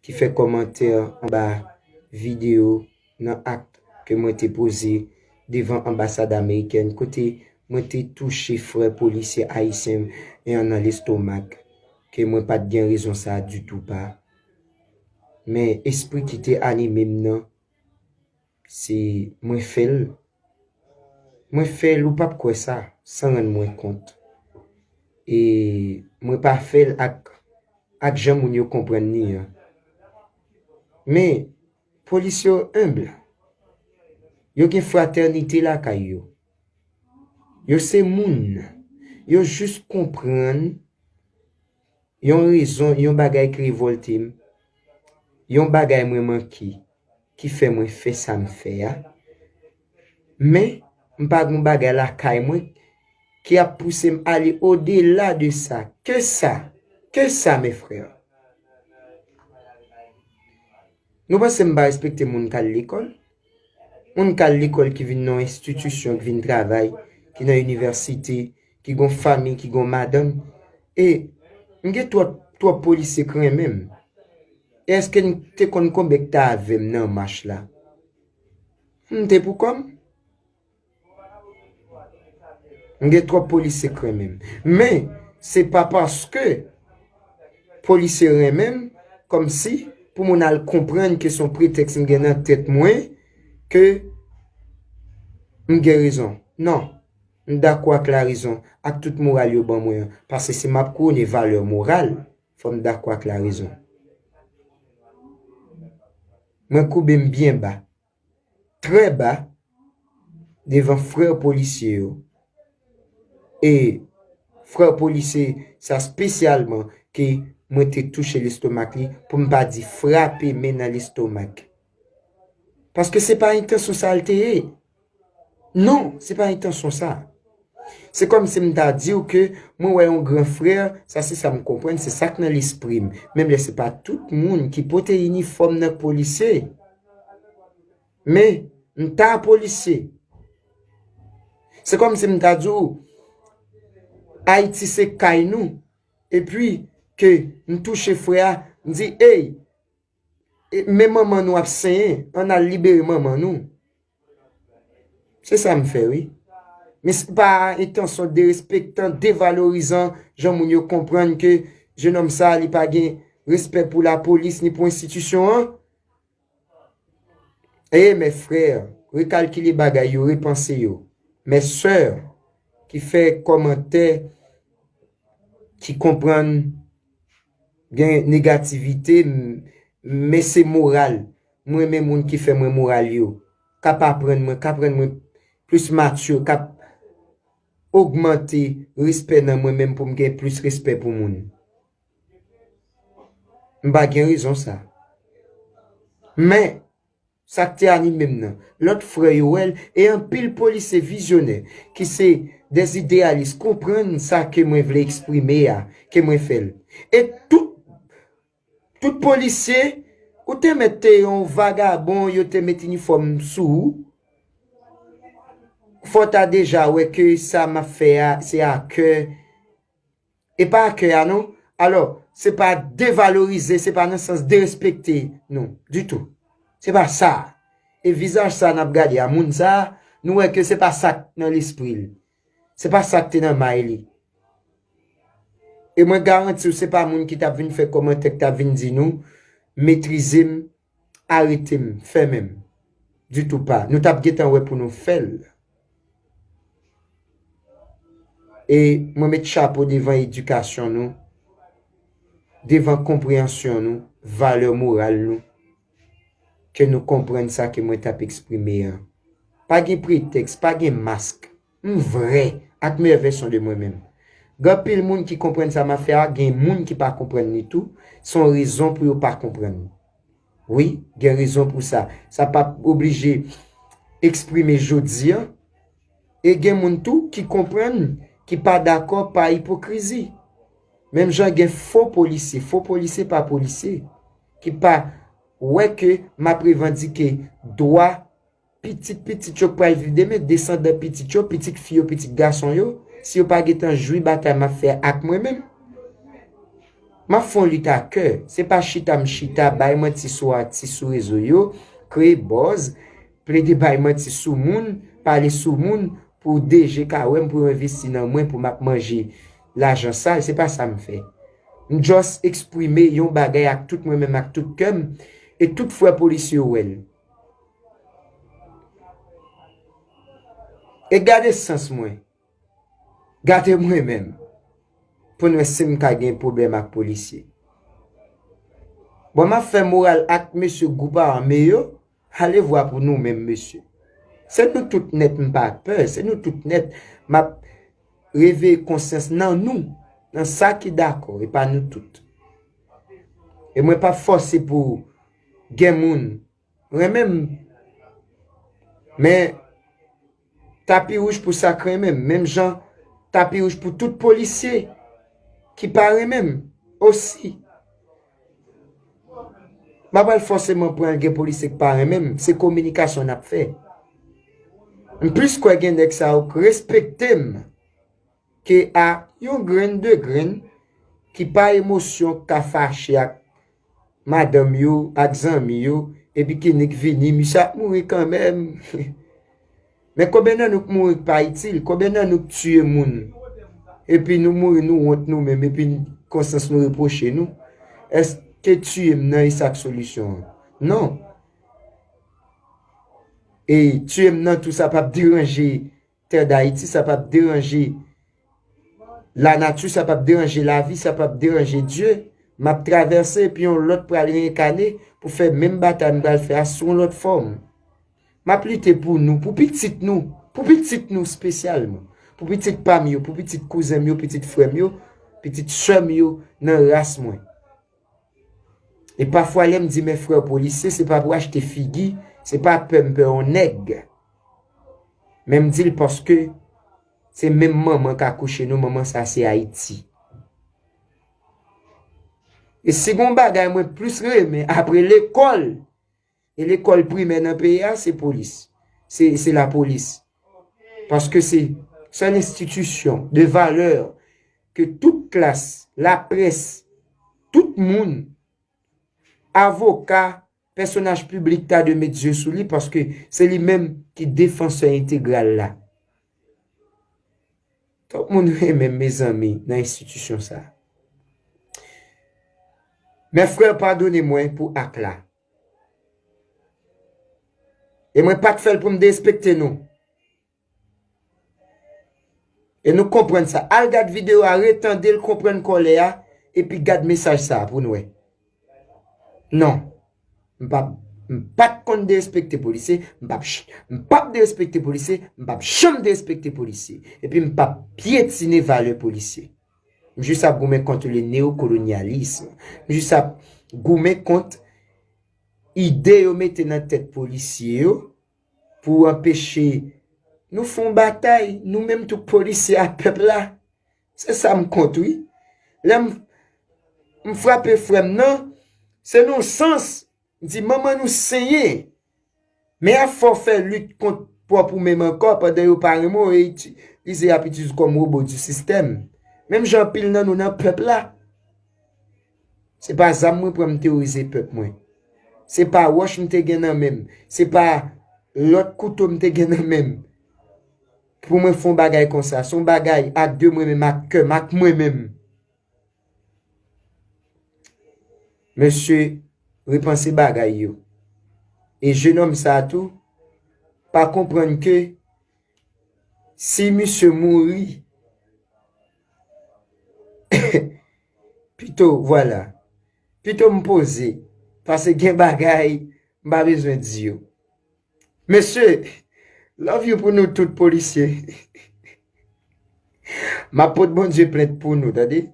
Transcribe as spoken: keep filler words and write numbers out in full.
ki fè kòmantè anba videyo nan akt ke mwen te poze devan anbasad amerikèn, kote mwen te touche frè polisye ayisyen an nan lestomak, ke mwen pa t gen rezon sa a ditou pa. Men espri ki te anime m nan, se mwen fè l. Mwen fè l, ou p ap kwè sa, san rann mwen kont. E mwen pa fè l ak, ak jan moun yo konprann li an. Men, polisye yo enb. Yo gen fratènite lakay yo. Yo se moun. Yo jis konprann yon rezon, yon bagay ki revòlte m, yon bagay mwen manke, ki fè mwen fè sa m fè a. Men, m pa gen yon bagay lakay mwen ki ap pouse m ale odela de sa. Ke sa, ke sa, mes frères. Nou panse m pa respekte moun k al lekòl? Moun k al lekòl, ki vin nan yon enstitisyon, ki vin travay, ki nan inivèsite, ki gon fanmi, ki gon madanm. E m gen twòp, twòp polisye k renmen m. E èske n te konn konbyen k t avè m nan mach la? M te pou kò m. M gen twòp polisye k renmen m. Men, se pa paske polisye renmen m, kòmsi pou moun al konprann ke se yon pretèks m gen nan tèt mwen, ke m gen rezon. Non. M dakò ak larezon, ak tout moral yo ban mwen an. Paske si m ap kouwone valè moral, fò m dakò ak larezon. Mwen koube m byen ba. Trè ba devan frè polisye yo. E frè polisye sa espesyalman ke mwen te touche lestomak li, pou m pa di frape men nan lestomak. Paske se pa entansyon sa l te ye. Non, se pa entansyon sa. Se kòmsi m ta di w ke mwen wè yon gran frè, sa se sa m konprann, se sa k nan lespri m. Menm lè se pa tout moun ki pote inifòm nan polisye. Men, m ta polisye. Se kòmsi m ta di w, Ayiti se kay nou. Epi, ke m touche frè a, m di, ey, e, men manman nou ap senyen, ann al libere manman nou. Se sa m fè, wi. Men se pa entansyon derespektan, devalorizan, jan moun yo konprann ke jennonm sa a, li pa gen respè pou lapolis ni pou enstitisyon an. E, mes frères, rekalkile bagay yo, repanse yo. Mes sœurs, ki fè kòmantè, ki konprann gen negativite, m-, men se moral. Mwen renmen moun ki fè mwen moral yo. K ap aprann mwen, k ap rann mwen plis matye, k ap ogmante respè nan mwen menm pou m gen plis respè pou moun. M pa gen rezon sa. Men, sa k te anime m nan, lòt frè yo wè l, e anpil polisye vizyonè, ki se des idéalistes, konprann sa ke mwen vle eksprime a, ke mwen fè l. E tout, tout polisye, ou te mèt te yon vagabon, yo te met inifòm sou ou, fò w ta deja wè ke sa m ap fè a, se a kè, e pa a kè a non. Alò, se pa devalorize, se pa nan sans derespekte nou, ditou. Se pa sa. E vizaj sa n ap gade a, moun sa, nou wè ke se pa sa k nan lespri l. Se pa sa k te nan may li. E mwen garanti w, se pa moun ki t ap vin fè kòmantè, k t ap vin di nou, metrize m, arete m, fèmen m. Ditou pa. Nou t ap gentan wè pou nou fè l. E mwen met chapo devan edikasyon nou, devan konpreyansyon nou, valè moral nou, ke nou konprann sa ke mwen t ap eksprime an. Pa gen pretèks, pa gen mask. M vrè, ak meyè vèsyon de mwen menm. Gen anpil moun ki konprann sa m ap fè a, gen moun ki pa konprann li tou, se yon rezon pou yo pa konprann li. Wi, gen rezon pou sa. Sa p ap oblije eksprime jodi a. E gen moun tou ki konprann, ki pa dakò pa ipokrizi. Menm jan gen fo polisye, fo polisye pa polisye, ki pa wè ke m ap revandike dwa pitit pitit yo k pral viv demen, desandan pitit yo, pitit fi yo, pitit gason yo, si yo pa gentan jwi batay m ap fè ak mwen menm. M ap fè yon lit a kè. Se pa chita m chita, bay manti sou atis sou rezo yo, kreye buzz, plede bay manti sou moun, pale sou moun pou D G ka wè m, pou yo envesti nan mwen, pou m ap manje lajan sal. Se pa sa m fè. M just eksprime yon bagay ak tout mwen menm, ak tout kè m, e tout frè polisye yo wè l. E gade sans mwen. Gade mwen menm. Pou n wè si m ka gen pwoblèm ak polisye. Bon, m ap fè moral ak mesye gwoup ame yo. Alevwa pou nou menm, mesye. Se nou tout nèt, m pa pè. Se nou tout nèt. M ap reveye konsyans nan nou, nan sa ki dakò, e pa nou tout. E mwen p ap fòse pou gen moun renmen m. Men, tapi wouj pou sa k renmen m. Menm jan, tapi wouj pou tout polisye ki pa renmen m osi. M pa pral fòseman pran gen polisye k pa renmen m. Se kominikasyon n ap fè. M plis kwè gen nèg sa yo k respekte m ke a yon grenn de grenn ki pa emosyon ka fache ak madanm yo, ak zanmi yo, epi ki nik vini, misye ap mouri kanmenm. Men konbyen nan nou k mouri k pa itil? Konbyen nan nou k tiye moun? Epi nou mouri, nou wont nou menm, epi konsyans nou repwoche nou. Èske tiye m nan e sa k solisyon an? Non. E tiye m nan tou sa p ap deranje tè Dayiti, sa p ap deranje lanati, sa p ap deranje lavi, sa p ap deranje Dye. M ap travèse, epi yon lòt pral reyekane pou fè menm batay m pral fè a sou yon lòt fòm. M ap lite pou nou, pou pitit nou, pou pitit nou espesyalman, pou pitit pa m yo, pou pitit kouzen m yo, pitit frè m yo, pitit sè m yo nan ras mwen. E pafwa lè m di men frè polisye, se pa pou achte figi, se pa pè m pè yon nèg. Men m di l paske se menm manman k akouche nou, manman sa se Ayiti. E si gon bagay mwen plis renmen apre lekòl, e lekòl primè nan peyi a, se polis. Se, se lapolis. Paske se sèl enstitisyon de valè ke tout klas, laprès, tout moun, avoka, pèsonaj piblik ta dwe met zye sou li, paske se li menm ki defansè entegral la. Tout moun renmen m, mezanmi, nan enstitisyon sa. Men frè, padone mwen pou ak la. E mwen pa t fè l pou m derespekte nou. E nou konprann sa. Al gad videyo a, retande l, konprann kòlè a, epi gad mesaj sa a pou n wè. Non. M p ap, m pa t konn derespekte polisye, m p ap ch-, m p ap derespekte polisye, m p ap janm derespekte polisye. Epi m p ap pyetine valè polisye. M jis ap goumen kont le neokolonyalism. M jis ap goumen kont ide yo mete nan tèt polisye yo pou anpeche nou fè yon batay, nou menm tou polisye a pèp la. Se sa m kont, wi. Lè m, m frape frè m nan, se nan yon sans, m di, manman nou senyen. Men afè w fè lit kont pwòp ou menm ankò, pandan yo pa renmen w, e itilize y ap itilize w kòm wobo di sistèm. Menm jan anpil nan nou nan pèp la. Se pa zam mwen pran m teworize pèp mwen. Se pa wòch m te gen nan men m. Se pa lòt kouto m te gen nan men m. Pou mwen fè yon bagay konsa. Se yon bagay ak de mwen menm, ak kè m, ak mwen menm. Mesye, repanse bagay yo. E jenòm sa a tou, pa konprann ke si misye mouri, pito, vwala, pito m poze, paske gen bagay m pa bezwen di yo. Mesye, love you pou nou tout polisye. M ap pot Bondye plent pou nou, tande?